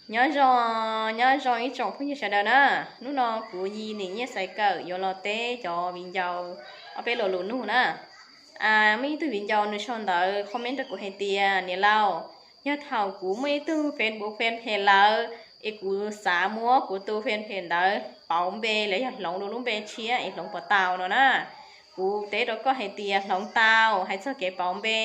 Nyob zoo, nyob zoo ib tsoom phooj ywg sawv daws na. Hnub no kuv Yi Nim Nyiaj Xaiv Kawm yuav los teb cov viv ncaus ob peb lo lus nug na. Muaj ib tug viv ncaus nws sau ntawv comment rau kuv hais tias, niam laus, yog thaum kuv muaj ib tug Facebook fanpage lawm es kuv xav muab kuv tus fanpage ntawd pauv npe los yog hloov dua lub npe tshiab es hloov puas tau no na. Kuv teb rau koj hais tias hloov tau, hais txog kev pauv npe,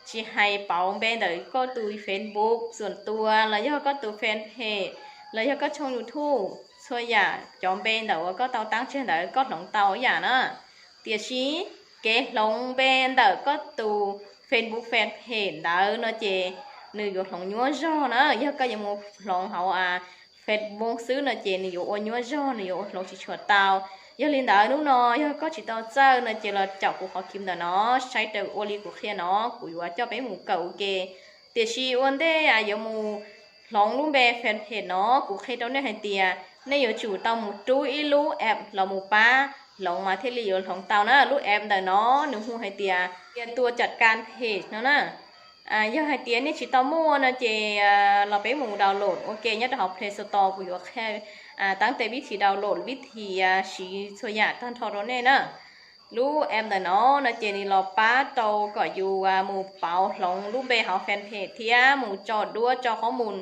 tsis hais pauv npe ntawm koj tus Facebook xuam tua los yog koj tus fanpage los yog koj tshooj YouTube, txhua yam cov npe ntawm uas koj tau tab tseg ntawd koj hloov tau ib yam na. Tiam sis kev hloov npe ntawm koj tus Facebook fanpage ntawd no ces nws yuav hloov nyuaj zog na. Yog koj yuav mus hloov hauv Facebook xwb no ces nws yuav ua nyuaj zog, nws yuav ua hloov tsis tshua tau. Yog li ntawd hnub no yog koj tsis tau txawj no ces los caum kuv qhov ki ntawm no saib raws ua li kuv qhia no, kuv yuav coj peb mus kawm ua ke. Tiam sis ua ntej yuav mus hloov lub npe fanpage no, kuv qhia rau nej hais tias nej yuav tsum tau mus rub ib lub app los mus pab hloov mas thiaj li yuav hloov tau na. Lub app ntawm no nws hu hais tias tua cam kas phem no na. Yog hais tias nej tsis tau muaj no ces los peb mus download ua ke nyob rau hauv Play Store, kuv yuav qhia tab tes vib thi download, vib thi siv txhua yam tag nrho rau nej na. Lub app ntawm no no ces nws los pab rau kom yus mus pauv hloov lub npe hauv fanpage thiab mus tso duab tso qhob mus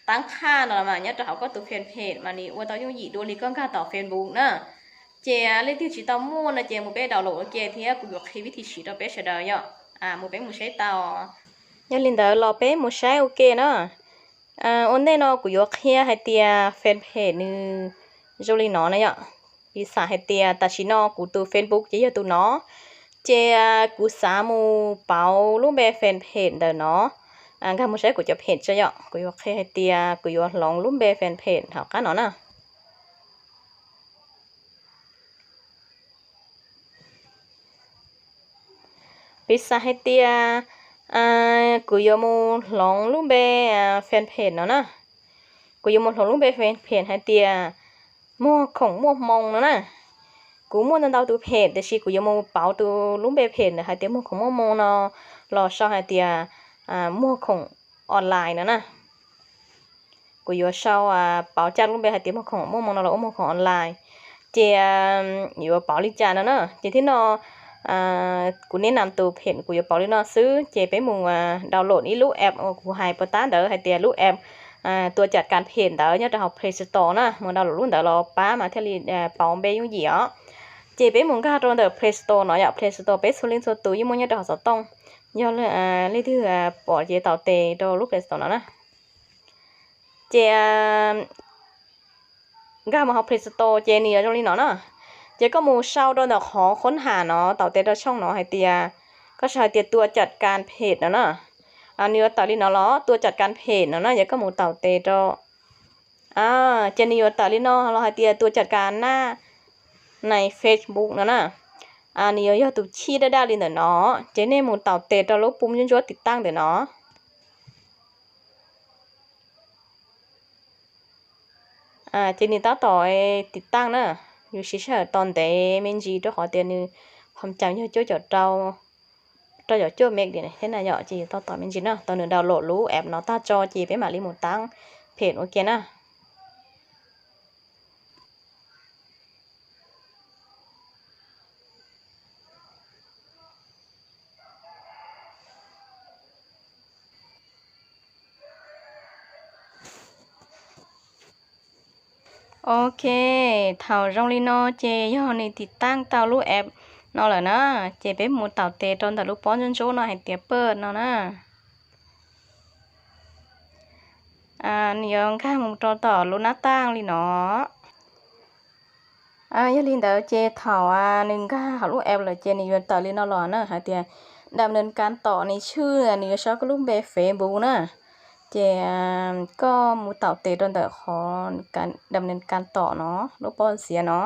tab qhaj no los mas nyob rau hauv koj tus fanpage mas nws ua tau yooj yim dua li koj nkag tom Facebook na. Ces leej twg tsis tau muaj no ces mus peb download ua ke thiab kuv yuav qhia vib thi siv rau peb sawv daws yom. Mus peb mus saib tau. Yog li ntawd los peb mus saib ua ke na. Ua ntej no kuv yuav qhia hais tias fanpage nws zoo li no na yom. Piv xam hais tias tam sim no kuv tus Facebook ces yog tus no, ces kuv xav mus pauv lub npe fanpage ntawm no. Nkag mus saib kuv cov page tso yom, kuv yuav qhia hais tias kuv yuav hloov lub npe fanpage hauv qab no na. Piv xam hais tias kuv yuav mus hloov lub npe fanpage no na. Kuv yuav mus hloov lub npe fanpage hais tias muag khoom muaj hmoo no na. Kuv muaj ntau ntau tus page tiam sis kuv yuav mus pauv tus lub npe page ntawd hais tias muag khoom muaj hmoo no los sau hais tias muag khoom online no na. Kuv yuav sau pauv caj lub npe hais tias muag khoom muaj hmoo no los ua muag khoom online. Ces yuav pauv li cas no na. Ces thib no kuv neb nam tus page kuv yuav pauv li no xwb, ces peb mus download ib lub app uas kuv hais puas tab ntawd hais tias lub app tua cam kas phem ntawd nyob rau hauv Play Store na, mus download lub ntawd los pab mas thiaj li pauv npe yooj yim os. Ces peb mus nkag rau ntawm Play Store no yom, Play Store peb txhua leej txhua tus yeej muaj nyob rau hauv xov tooj. Yog leej twg pom ces taus tes rau lub Play Store no na. Ces nkag mus hauv Play Store ces nws yuav zoo li no na. Ces koj mus sau rau ntawm qhov khaub ncaws no, taus tes rau tshooj no hais tias, koj sau hais tias tua cam kas phem no na. Nws yuav tawm li no los tua cam kas phem no na, yog koj mus taus tes rau ces nws yuav tawm li no los hais tias tua cam kas naj nais Facebook no na. Nws yuav yog tus chij daj daj li ntawm no, ces nej mus taus tes rau lub pum ntsuab ntsuab tiv taaj ntawm no. Ces nws tab tom tiv taaj na, yus siv sij hawm tos ntev me ntsis rau qhov tias nws qhov cas yog cuaj caum rau, rau caum cuaj meg thiab na yom, ces yus tab tom me ntsis na, tos nws download lub app no tag tso ces peb mam li mus tab phem ua ke na. Ok, thaum zoo li no ces yog nws tiv taaj tau lub app no lawm na, ces peb mus taus tes rau ntawm lub pob ntsuab ntsuab no hais tias paj no na. Nws yuav nkag mus rau tom lub nab taaj li no. Yog li ntawd ces thaum nws nkag hauv lub app lawm ces nws yuav tawm li no los na hais tias dam nees kas tom nws tshwj, nws yuav sau koj lub npe Facebook na. Ces koj mus taus tes rau ntawm qhov dam nees kas tom no, lub pob xiav no.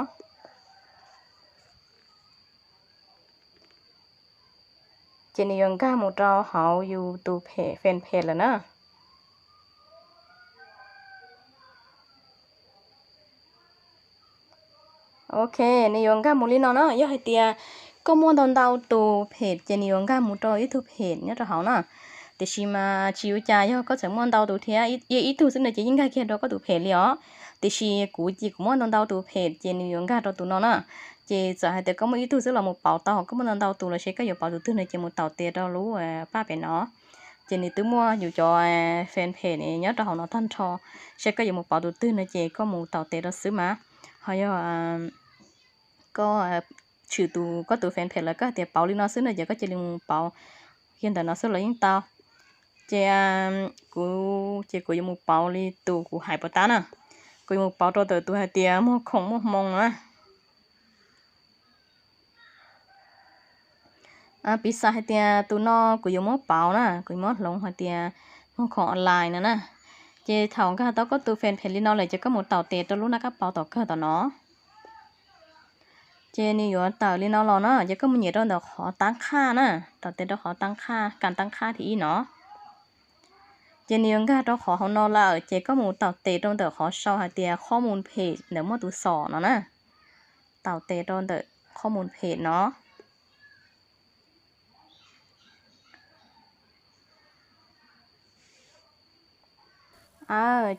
Ces nws yuav nkag mus rau hauv yus tus phem, fanpage lawm na. Ok, nws yuav nkag mus li no na. Yog hais tias koj muaj ntau ntau tus phem ces nws yuav nkag mus rau ib tug phem nyob rau hauv na. Tiam sis mas tsis ua cas, yog koj txawm muaj ntau tus thiab, ib tug xwb no ces yeej nkag kiag rau koj tus phem li os. Tiam sis kuv ces kuv muaj ntau ntau tus phem ces nws yuav nkag rau tus no na. Ces txawm hais tias koj muaj ib tug xwb los mus pauv tau, ho koj muaj ntau ntau tus los seb koj yuav pauv tus twg no ces mus taus tes rau lub paj pem no. Ces nws twb muaj yus cov fanpage nyob rau hauv no tag nrho, seb koj yuav mus pauv tus twg no ces koj mus taus tes rau xwb mas. Ho yog koj tshwm tus, koj tus fanpage lawm koj hais tias pauv li no xwb no ces koj cia li mus pauv kiag ntawm no xwb los yeej tau. Ces kuv ces kuv yuav mus pauv li tus kuv hais puas tab na. Kuv yuav mus pauv rau ntawm tus hais tias muag khoom muaj hmoo no na. Piv xam hais tias tus no kuv yuav muab pauv na, kuv yuav muab hloov hais tias muag khoom online no na. Ces thaum nkag tau koj tus fanpage li no lawm ces koj mus taus tes rau lub nab kab pauv tom kawg tom no. Ces nws yuav tawm li no los na, ces koj mus nyem rau ntawm qhov tab qhaj na, taus tes rau qhov tab qhaj, kas tab qhaj thib ib no. Ces nws yuav nkag rau qhov hauv no lawm ces koj mus taus tes rau ntawm qhov sau hais tias qhob mus phem ntawm muaj tus xom no na. Taus tes rau ntawm qhob mus phem no.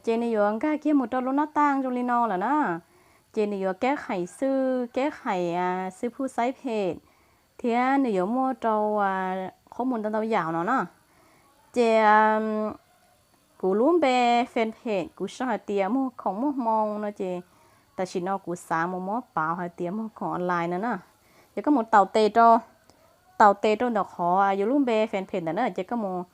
Ces nws yuav nkag kiag mus rau lub nab taj zoo li no lawm na. Ces nws yuav keb hais xwb, keb hais xwb phuj xaib phem, thiab nws yuav muaj rau qhob mus ntau ntau yam no na. Ces kuv lub npe fanpage kuv sau hais tias muag khoom muaj hmoo no ces tam sim no kuv xav mus muab pauv hais tias muag khoom online no na. Ces koj mus taus tes rau, taus tes rau ntawm qhov yus lub npe fanpage ntawm na ces koj mus,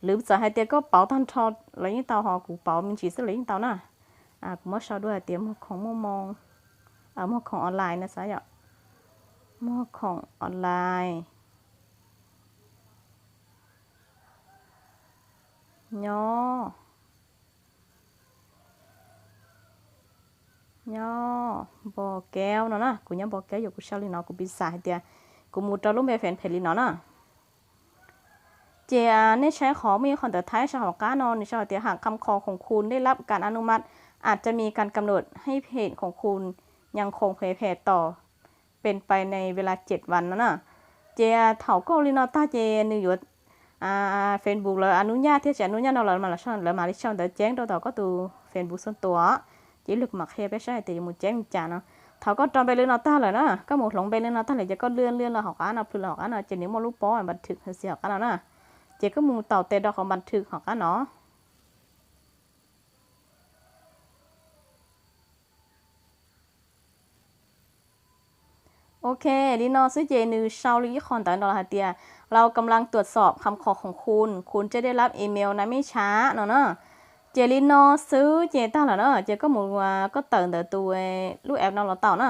lwm txawm hais tias koj pauv tag nrho los yeej tau, ho kuv pauv me ntsis xwb los yeej tau na. Kuv muab sau dua hais tias muag khoom muaj hmoo, muag khoom online no xav yom. Muag khoom online nyob, nyob Npo Kaub no na, kuv nyob Npo Kaub, yog kuv sau li no kuv piv xam hais tias kuv mus rau lub npe fanpage li no na. Ces nej saib qhov muaj ib qho ntawv Thaib sau hauv qab no, nws sau hais tias หากคำขอของคุณได้รับการอนุมัติ อาจจะมีการกำหนดให้เพจของคุณยังคงเผยแพร่ต่อเป็นไปในเวลาเจ็ดวัน no na. Ces thaum koj ua li no tag ces nws yuav, Facebook lawv a nub nyaj thiab tsis a nub nyaj no lawv mam li sau ntawv ceeb rau tom koj tus Facebook xua tua. Ces ib pliag kuv mam qhia peb saib hais tias yuav mus ceeb li cas no. Thaum koj rau npe li no tag lawm na, koj mus hloov npe li no tag lawm ces koj lia lia los hauv qab no, plhws los hauv qab no ces nws muaj lub pob npas thwm hauv xis hauv qab no na. Ces koj mus taus tes rau qhov npas thwm hauv qab no. Ok, li no xwb ces nws sau li ib qho ntawv no los hais tias เรากำลังตรวจสอบคำขอของคุณ คุณจะได้รับอีเมลในไม่ช้า no na. Ces li no xwb ces tag lawm na, ces koj mus, koj tawm ntawm tus lub app no los tau na.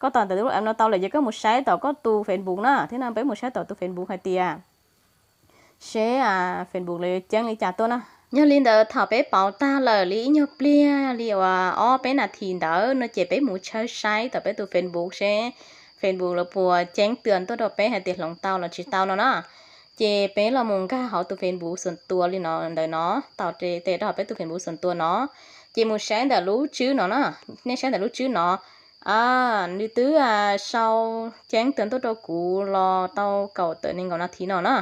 Koj tawm ntawm lub app no tau lawm ces koj mus saib tom koj tus Facebook na, thiab no peb mus saib tom tus Facebook hais tias seb Facebook lawv ceeb li cas tuaj na. Yog li ntawd thaum peb pauv tag lawm li ib nyuag pliag li uas ob peb nas this ntawd no ces peb mus tshawb saib tom peb tus Facebook seb Facebook lawv puas ceeb twm tuaj rau peb hais tias hloov tau los tsis tau no na. Ces peb los mus nkag hauv tus Facebook xua tua li no ntawm no, taus tes rau hauv peb tus Facebook xua tua no, ces mus saib ntawm lub tswb no na. Nej saib ntawm lub tswb no, nws twb sau ceeb twm tuaj rau kuv los tau kaum tawm nees nkaum nas this no na.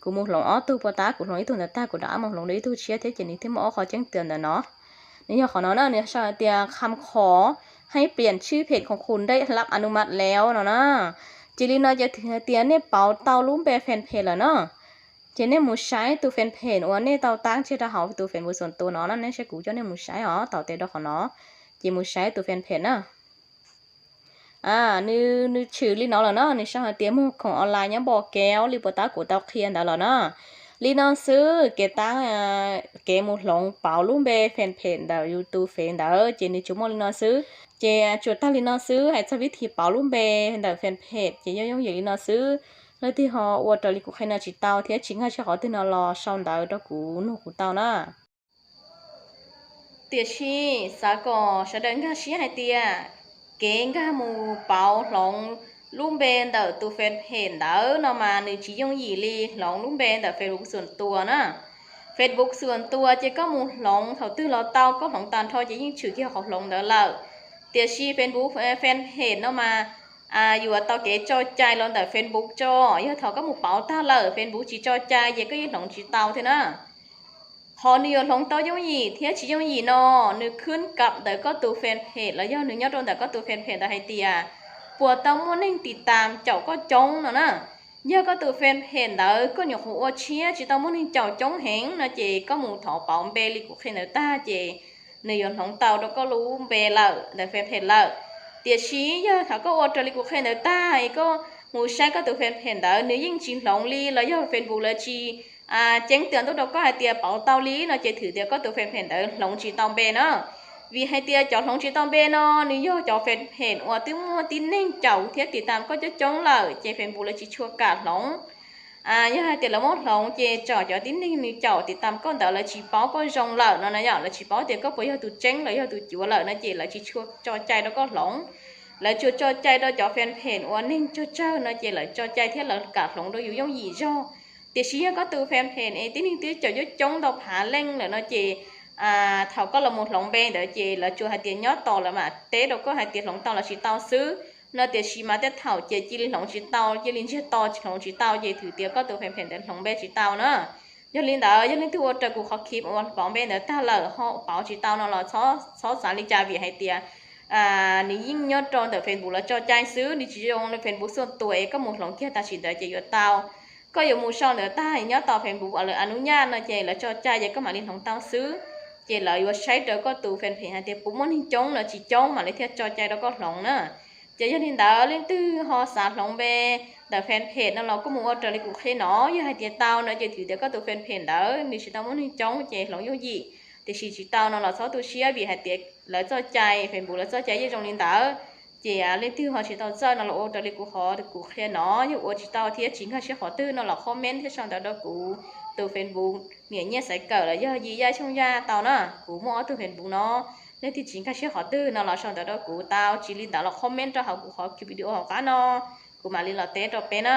Kuv mus hloov ob tug puas tab, kuv hloov ib tug ntawd tag kuv rov qab mus hloov dua ib tug tshiab thiab ces nws thiaj muaj ob qho ceeb twm ntawm no. Nws yog qhov no na, nws sau hais tias คำขอให้เปลี่ยนชื่อเพจของคุณได้รับอนุมัติแล้ว no na. Ces li no ces thwm hais tias nej pauv tau lub npe fanpage lawm na. Ces nej mus saib tus fanpage uas nej tau tab tseg rau hauv tus Facebook xua tua no na, nej saib kuv coj nej mus saib os, taus tes rau qhov no, ces mus saib tus fanpage na. Nws, nws tshwm li no lawm na, nws sau hais tias muag khoom online nyob Npo Kaub li puas tab kuv tau qhia ntawd los na. Li no xwb, kev tab, kev mus hloov pauv lub npe fanpage ntawm yus tus fev ntawd ces nws tsuas muaj li no xwb. Ces tsuas tag li no xwb, hais txog vib thib pauv lub npe ntawm fanpage ces yog yooj yim li no xwb. Leej twg ho ua raws li kuv qhia no tsis tau thiab tsis nkag siab qhov twg no los sau ntawv rau kuv nug kuv tau na. Tiam sis xav kom sawv daws nkag siab hais tias kev nkag mus pauv hloov lub npe ntawm tus fanpage ntawd no mas nws tsis yooj yim li hloov lub npe ntawm Facebook xua tua na. Facebook xua tua ces koj mus hloov thaum twg los tau, koj hloov tag nrho ces yeej tshwm kiag qhov hloov ntawd lawm. Tiam sis Facebook fanpage no mas yuav tau kev tso cai los ntawm Facebook tso. Yog thaum koj mus pauv tag lawm Facebook tsis tso cai ces koj yeej hloov tsis tau thiab na. Qhov nws yuav hloov tau yooj yim thiab tsis yooj yim no, nws khwb kam ntawm koj tus fanpage los yog nws nyob rau ntawm koj tus fanpage ntawd hais tias puas tau muaj neeg tiv tam caum koj coob no na. Yog koj tus fanpage ntawd koj nyuam qhuav ua tshiab tsis tau muaj neeg caum coob heev no ces koj mus thov pauv npe li kuv qhia ntawd tag ces nws yuav hloov tau rau koj lub npe lawm ntawm fanpage lawm. Tiam sis yog thaum koj ua raws li kuv qhia ntawd tag es koj mus saib koj tus fanpage ntawd nws yeej tsis hloov li los yog Facebook lawv tsis ceeb tias ntuj rau koj hais tias pauv tau li no ces thwm tias koj tus fanpage ntawd hloov tsis tau npe na. Vim hais tias cov hloov tsis tau npe no nws yog cov fanpage uas twb muaj tib neeg caum thiab tiv tam koj coob coob lawm ces Facebook lawv tsis tshua kam hloov. Yog hais tias lawv muab hloov ces tsam cov tib neeg nws caum tiv tam koj ntawd lawv tsis paub koj zoo lawm no na yom, lawv tsis paub tias koj puas yog tus tseeb los yog tus cuav lawm no ces lawv tsis tshua tso cai rau koj hloov. Lawv tsuas tso cai rau cov fanpage uas neeg tsawg tsawg no ces lawv tso cai thiab lawv kam hloov rau yus yooj yim zog. Tiam sis yog koj tus fanpage es tib neeg twb caum coob coob ntau phav leej lawm no ces thaum koj los mus hloov npe ntawd ces lawv tsuas hais tias nyob tos lawv mam teb rau koj hais tias hloov tau los tsis tau xwb no. Tiam sis mas tej thaum ces cia li hloov tsis tau, cia li ntsiag to hloov tsis tau ces thwm tias koj tus fanpage ntawd hloov npe tsis tau na. Yog li ntawd yog leej twg ua raws kuv qhov clip uas pauv npe ntawd tag lawm ho pauv tsis tau no los txhob xav li cas vim hais tias nws yeej nyob rau ntawm Facebook lawv tso cai xwb, nws tsis zoo li Facebook xuaj tuas es koj mus hloov kiag tam sim ntawd ces yuav tau. Koj yuav mus sau ntawd tag nyob tos Facebook lawv a nub nyaj no ces lawv tso cai ces koj mam li hloov tau xwb. Ces lawv yuav saib rau koj tus fanpage hais tias puas muaj neeg coob los tsis coob mam li thiaj tso cai rau koj hloov na. Ces yog li ntawd leej twg ho xav hloov npe ntawm fanpage no los kuj mus ua raws li kuv qhia no, yog hais tias tau no ces thwm tias koj tus fanpage ntawd nws tsis tau muaj neeg coob ces hloov yooj yim. Tiam sis tsis tau no los txhob tu siab vim hais tias lawv txoj cai, Facebook lawv txoj cai yeej zoo li ntawd. Ces leej twg ho tsis tau txawj no los ua raws li kuv qhov kuv qhia no, yog ua tsis tau thiab tsis nkag siab qhov twg no los comment thiab sau ntawv rau kuv tus Facebook niam nyiaj xaiv kawm los yog Yi Yaj Xyooj Yaj tau na. Kuv muaj ob tug Facebook no, leej twg tsis nkag siab qhov twg no los sau ntawv rau kuv tau, tsis li ntawd los comment rau hauv kuv qhov video hauv qab no, kuv mam li los teb rau peb na.